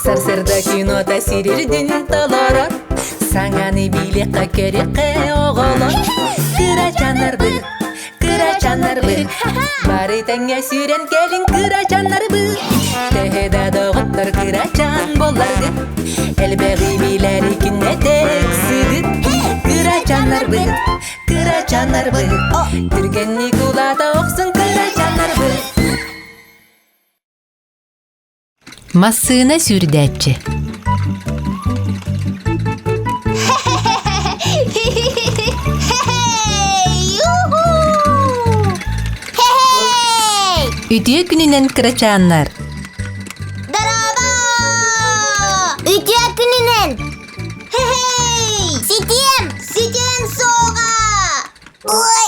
Сарсыарда кинота сирирдин толорор, Саҥаны билиэххэ көрүөххэ оҕолор. Кырачаннарбыт, кырачаннарбыт, Бары тэҥҥэ сүүрэн кэлиҥ кырачаннарбыт. Төһө да доҕоттор кырачан буолларгыт, Элбэҕи билэри күннэтэ ыксыгыт. Кырачаннарбыт, кырачаннарбыт, Түргэнник улаата охсун кырачаннарбыт. Массыына сүүрдээччи Үтүө күнүнэн кырачааннар! Дорообо! Үтүө күнүнэн! Хе-хей! Ситиэм! Ситиэм суоҕа! Ой!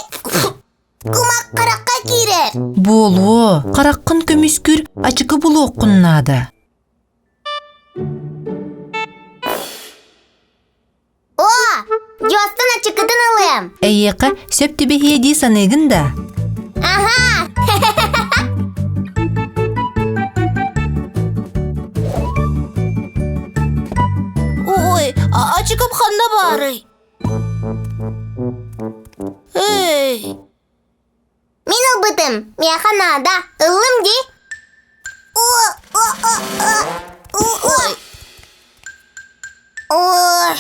Кумах харахха киирэр. Буолуо, хараххын көмүскүүр ачыкы булуоххун наада. О, дьуостан ачыкытын ылыам. Эйиэхэ сөп түбэһиэ дии саныыгын да? Аха! Ой, ачыкым ханна баарый? Эй! Мин ылбытым, миэхэ наада, ыллым дии. Ой! Ой!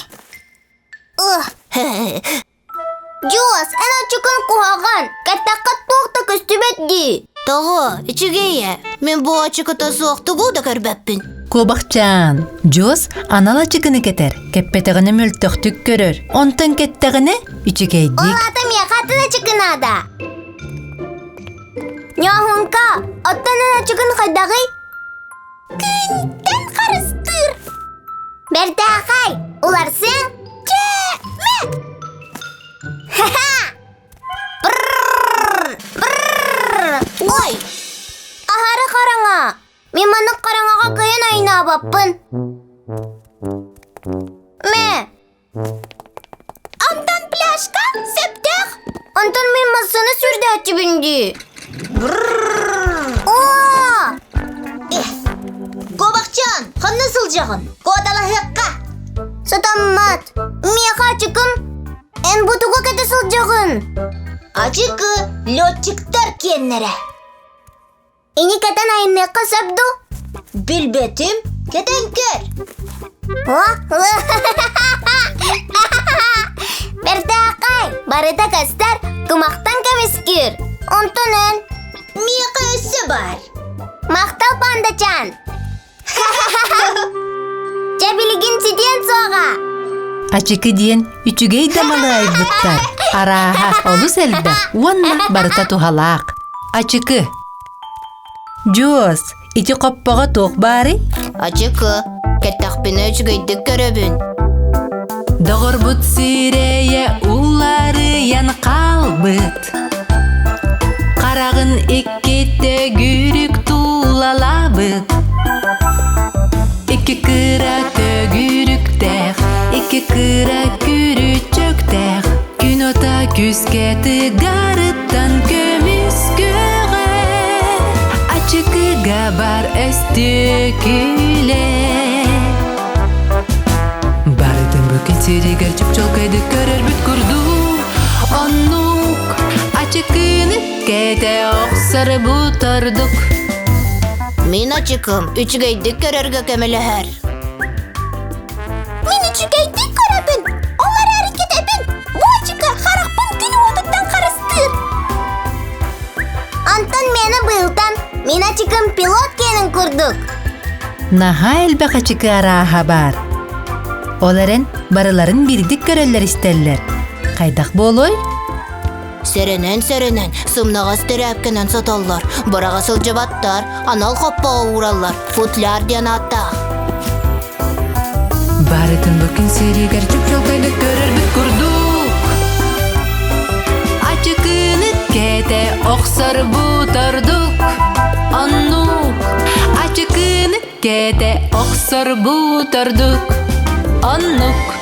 Дьуос, эн ачыкын куһаҕан, кэттэххэ туох да көстүбэт дии. Тоҕо, үчүгэй ээ. Мин бу ачыкыта суох тугу да көрбөппүн. Куобахчаан, Дьуос анал ачыкыны кэтэр, кэппэтэҕинэ мөлтөхтүк көрөр, онтон кэттэҕинэ үчүгэйдик. Ол аата миэхэ атын ачыкы наада. Ньоһуҥка, оттон эн ачыкын хайдаҕый? Күнтэн харыстыыр. Бэртээхэй, уларсыаҥ? Чэ, мэ! Ха-ха! Брррр! Брррр! Ой! Аһары хараҥа! Мин маннык хараҥаҕа кыайан айнаабаппын. Мэ! Антон пляжка сөптөөх. Антон мин массыына сүүрдээччибин дии. О! Куобахчаан, ханна сылдьаҕын? Куоталаһыахха. Сатаммат. Миэхэ ачыкым. Эн бу тугу кэтэ сылдьаҕын? Ачыкы летчиктар киэннэрэ. Ини кэтэн айанныахха сөп дуу? Билбэтим, кэтэн көр. Бэртээхэй, барыта көстөр, кумахтан көмүскүүр. Онтон эн? Миэхэ өссө баар. Махтал пандачан. Чэ билигин ситиэн суоҕа. Ачыкы диэн үчүгэй да малы айбыттар. Арааһа олус элбэх уонна барыта туһалаах. Ачыкы. Дьуос, ити хоппоҕо туох баарый? Ачыкы, кэттэхпинэ үчүгэйдик көрөбүн. Доҕорбут сирэйэ уларыйан хаалбыт. Хараҕын иккитэ гүрүк тулалаабыт. Икки кыра төгүрүктээх, икки кыра күрүччөктээх, күн ота күүскэ тыгарыттан көмүс көҕө. Ачыкыга бар өстүөкүлэ. Барытын бу күн сиригэр чуп-чолкойдук көрөрбүт курдук Оннук ачыкыны кэтэ охсор бутордук Мин ачыкым үчүгэйдик көрөргө көмөлөһөр. Мин үчүгэйдик көрөбүн, ол эрээри кэтэбин. Бу ачыкы харахпын күн уотуттан харыстыыр. Антон миэнэ быылтан, мин ачыкым пилот киэнин курдук. Наһаа элбэх ачыкы арааһа баар. Ол эрэн барыларын биирдик көрөллөр-истэллэр. Хайдах буолуой? Сэрэнэн-сэрэнэн, сымнаҕас тэрээпкэнэн сотоллор, быраҕа сылдьыбаттар, анал хоппоҕо уураллар, футляр диэн ааттаах. Барытын бу күн сиригэр чуп-чуолкайдык көрөрбүт курдук. Ачыкыны кэтэ охсор бутордук. Оннук ачыкыны кэтэ охсор бутордук. Оннук.